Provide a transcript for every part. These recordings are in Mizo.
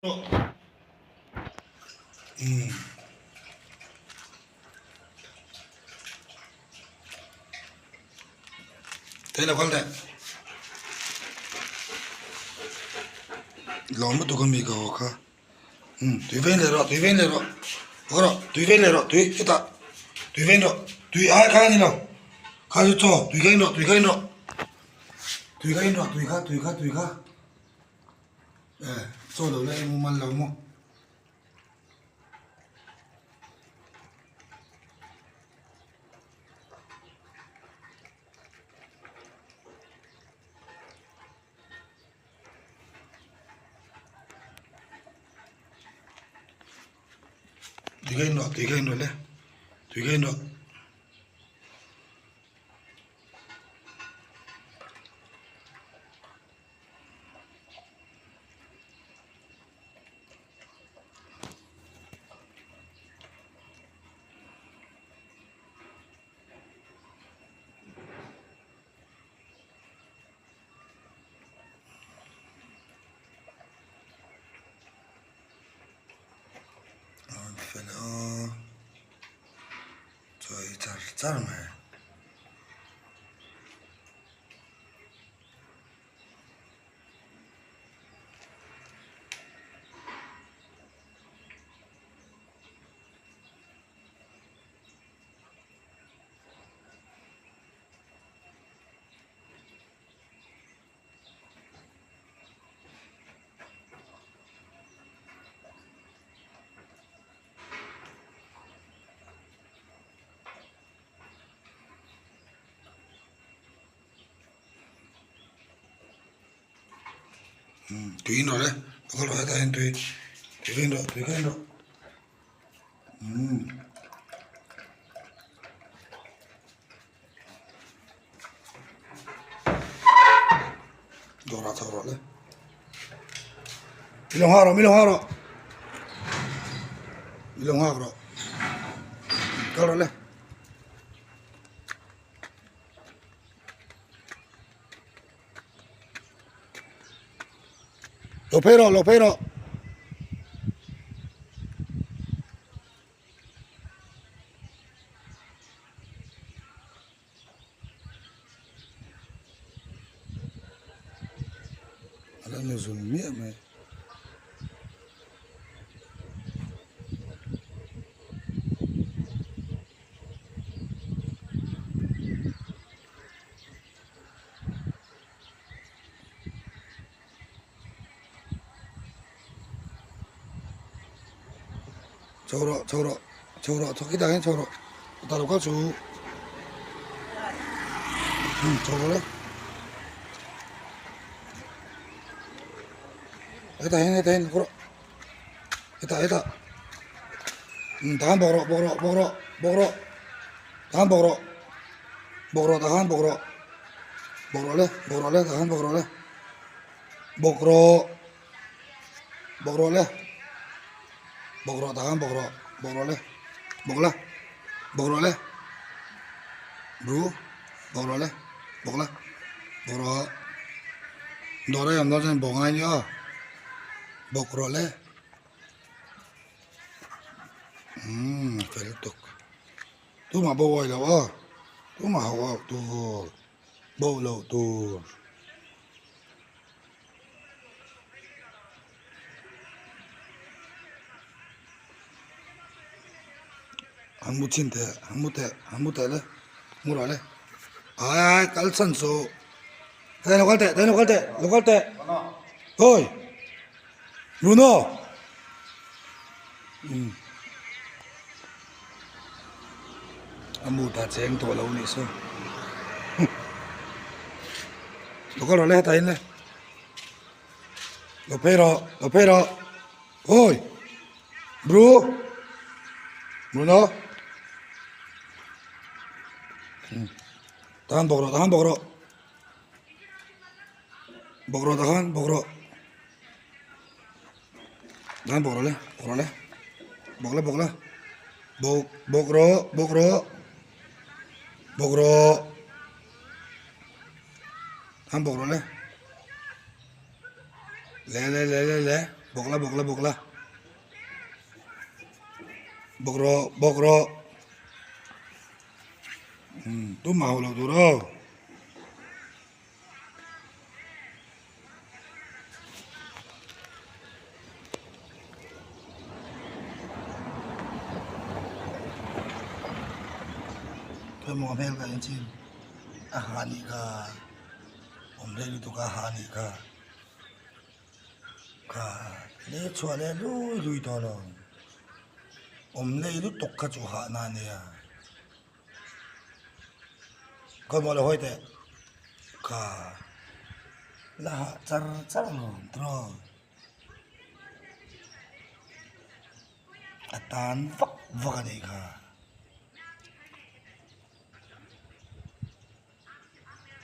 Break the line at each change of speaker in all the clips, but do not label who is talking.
Umm. Thế là con đẹp Lawm lutuk a mi ka haw kha umm tui veng leh rawh tui veng leh rawh haw rawh tui veng leh rawh tui hetah tui veng rawh tui ai kha a ni lo kha chu chaw tui kha in rawh tui kha in rawh tui kha in rawh tui kha tui kha tui kha e chaw lo la eng mal lo maw. Tui kha in rawh tui kha in rawh le tui kha in rawh. An fel a chawi char char mai. Tui in rawh le ka rawh hetah hian tui tui kha in rawh tui kha in rawh umm. Dawrah chho rawh le mi lo nghak rawh mi lo nghak rawh mi lo nghak rawh kal rawh le. Lo phei rawh lo phei rawh. A la nu zun miah mai. Chho rawh chho rawh chho rawh chho khitah hian chho rawh tah lo kha chu chho rawh le hetah hian hetah hian rawh hetah hetah tah khan bawk rawh bawk rawh bawk rawh bawk rawh tah khan bawk rawh bawk rawh tah khan bawk rawh bawk rawh le bawk rawh le tah khan bawk rawh le bawk rawh bawk rawh le bawk rawh tah khan bawk rawh bawk rawh le bawk la bawk rawh le bru bawk rawh le bawk la bawk rawh dawr a awm dawn chuan bawk ngai nia aw bawk rawh le umm a fel lutuk tumah bo awi lo aw tumah ho auh tur bo loh tur. An mu chin teh an mu teh an mu teh le mu rawh le ai ai kal chhan chu hei lo kal teh lo kal teh lo kal teh hawi Bruno umm a mu ta cheng tawh lo nih saw lo kal rawh le hetah in le. Lo phei rawh lo phei rawh hawi bru Bruno tahan bawk rawh tahan bawk rawh bawk rawh tahan bawk rawh tahan bawk rawh le bawk rawh le bawk la bawk la bawk bawk rawh bawk rawh bawk rawh. An bawk rawh le. Le le le le le. Bawk la bawk la bawk la. Bawk rawh bawk rawh. Umm tumah hauh loh tur aw. Khawimaw hmel ka en chin a ha nih kha awm rei lutuk a ha nih kha kha le chhuah leh lui lui tawh lo awm lei lutuk kha chu hah na ania. Khawimaw lo hawi teh kha la hah char char alawm tiraw a tan vak vak a nih kha.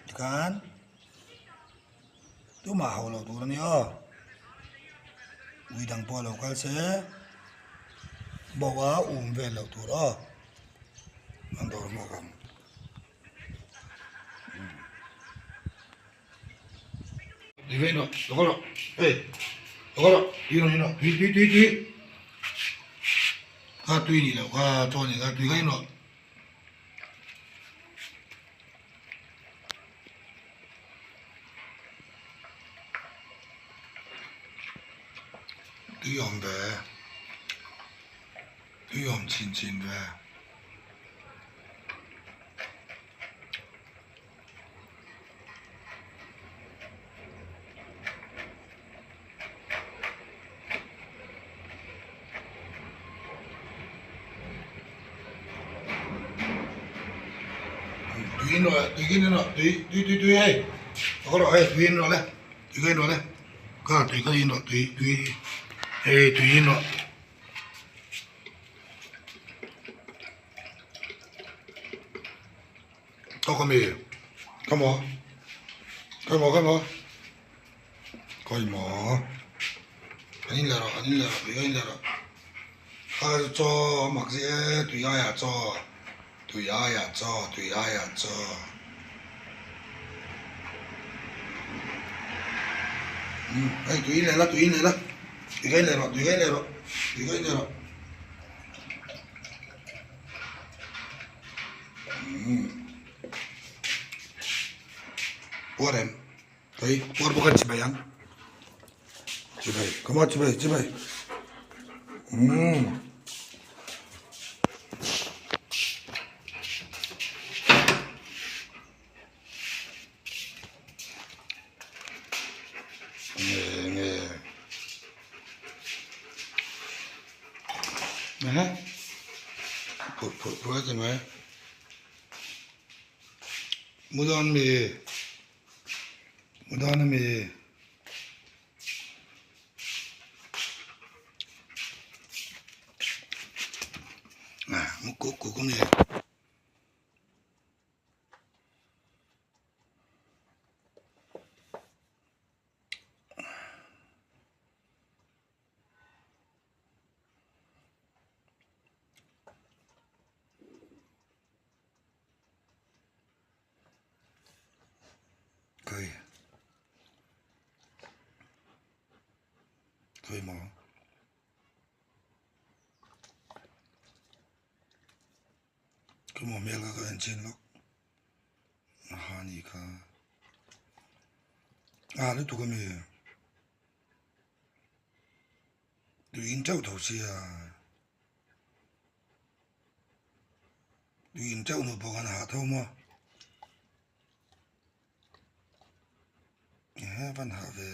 Tikhan tumah hauh loh tur a ni aw ui dang pawh a lo kal se bawk a um vel loh tur aw an dawr hmuak ang. Tui vei rawh lo kal rawh hey lo kal rawh tui rawh in rawh tui tui tui tui kha tui nih loh kha chaw nih kha tui kha in rawh. Tui awm ve tui awm chhin chhin ve. Tui in rawh tui in rawh tui tui tui tui hei ka rawh hei tui in rawh le tui ka in rawh le kha tui ka in rawh tui tui hei tui in rawh. Tawk ami come on come on come on khawi maw an in leh rawh an in leh rawh tui a in leh rawh kha chu chaw a mak zia e tui aiah chaw tui aiah chaw tui aiah chaw umm hei tui in leh la tui in leh la tui ka in leh rawh tui ka in leh rawh tui ka in leh rawh. Puar em tui puar bawk a chibai ang chibai come on chibai chibai umm nge nge aha phurh phurh phurh a ti mai mu dawn mi mu dawn ami. Mu kuk kuk ami. Khawi khawi maw. Ka maw hmel kha ka en chin lawk a ha nih kha a lutuk ami tui in teuh tho sia tui in teuh hnu pawh khan a hah tho maw ehe van hah ve.